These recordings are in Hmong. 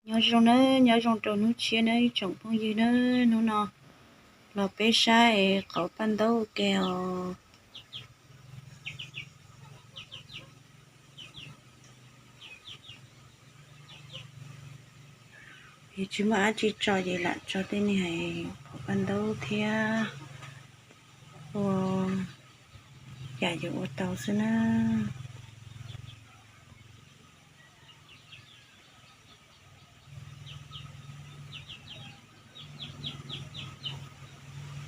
Nyob zoo nawb, nyob zoo rau hnub tshiab nawb ib tsoom phooj ywg nawb. Hnub no los peb saib es qauv paj ntaub ua ke os. Ces tsis muaj dab tsi tso ces lam tso tej niag qauv paj ntaub thiab ua yam yuav ua tau xwb na.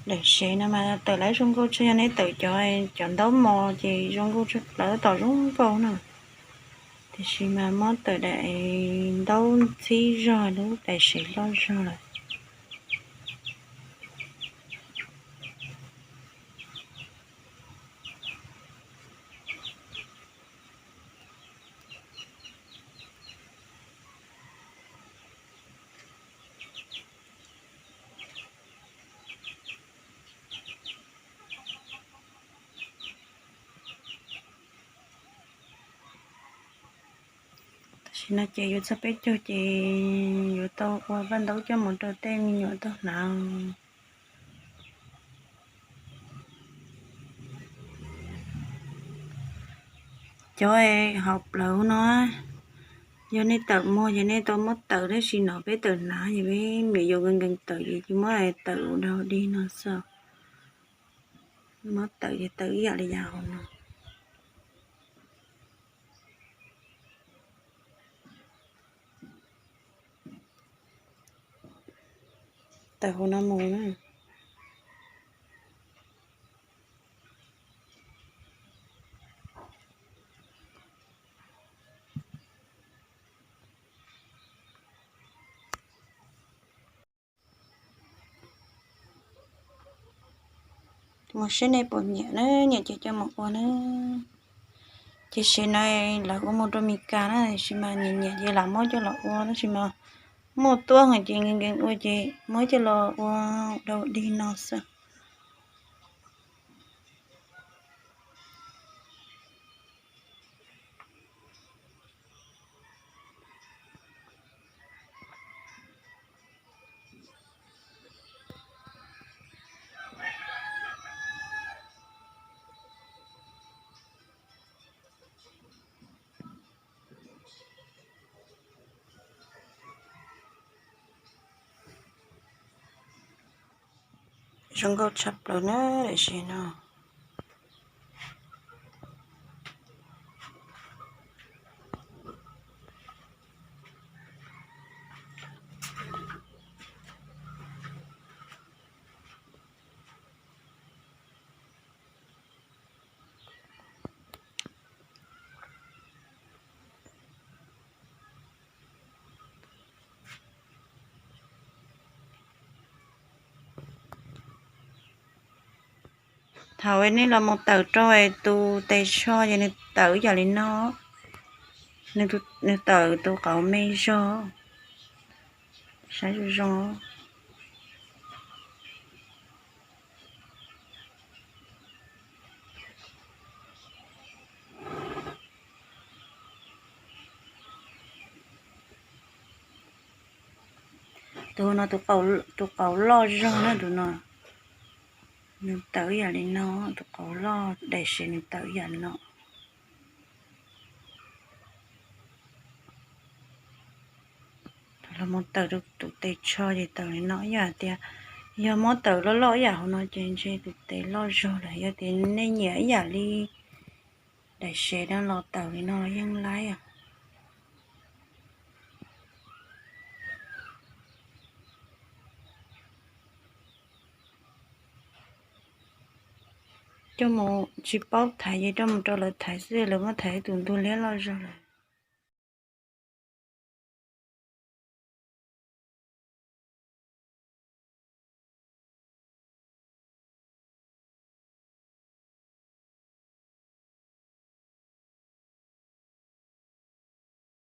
Daim sev no mas tawm lawv zoo nkauj tshaj, yog neb tawm cov, cov ntaub mos ces zoo nkauj tshaj, lawv tom zoo nkauj na. Tiam sis mas muab tawm daim ntaub ntxhib zog, lub daim sev loj zog lawm. Tam sim no ces yuav txog peb caug ces yuav tau ua paj ntaub coj mus rau tej me nyuam tau hnav. Cov hauv plawv no, yog nej tawm muag ces nej tau muab tawm, tab sis no peb tawm hnav ces peb me nyuam yuav nkees nkees tawm ces cia muab tawm ua dau dig no xwb. Muab tawm ces tawm ib yam li yam hauv no. Tawm hauv no mus na. Mus seb nej puas nyiam na, nyiam ces coj mus ua na. Ces sev no lawv ua mus rau Mes Kas na, tab sis mas nyiam nyiam ces lam muab coj los ua, tab sis mas muaj tuab heev ces nkees nkees ua ces muab coj los ua dau dig no xwb. Zoo nkauj tshaj plaws na daim sev no. Thaum nej los mus tawm rau tus tes tsho ces nws tawm ib yam li no, nws tawm tus qauv me zog, saib zoo zoo. Tus no tus qauv loj zog na, tus no nws tawm ib yam li no, tus qauv loj daim sev nws tawm ib yam li no. Thaum los mus tawm tus tes tsho ces tawm li no, yog hais tias yog muab tawm loj loj ib yam hauv no ces ntshe tus tes loj zog lawm. Yog tias nej nyiam ib yam li daim sev no los tawm li no los yeej laib os. Coj mus tsis paub thaiv ces coj mus rau lawv thaiv xwb, lawv muab thaiv tus ntug liab loj zog lawm.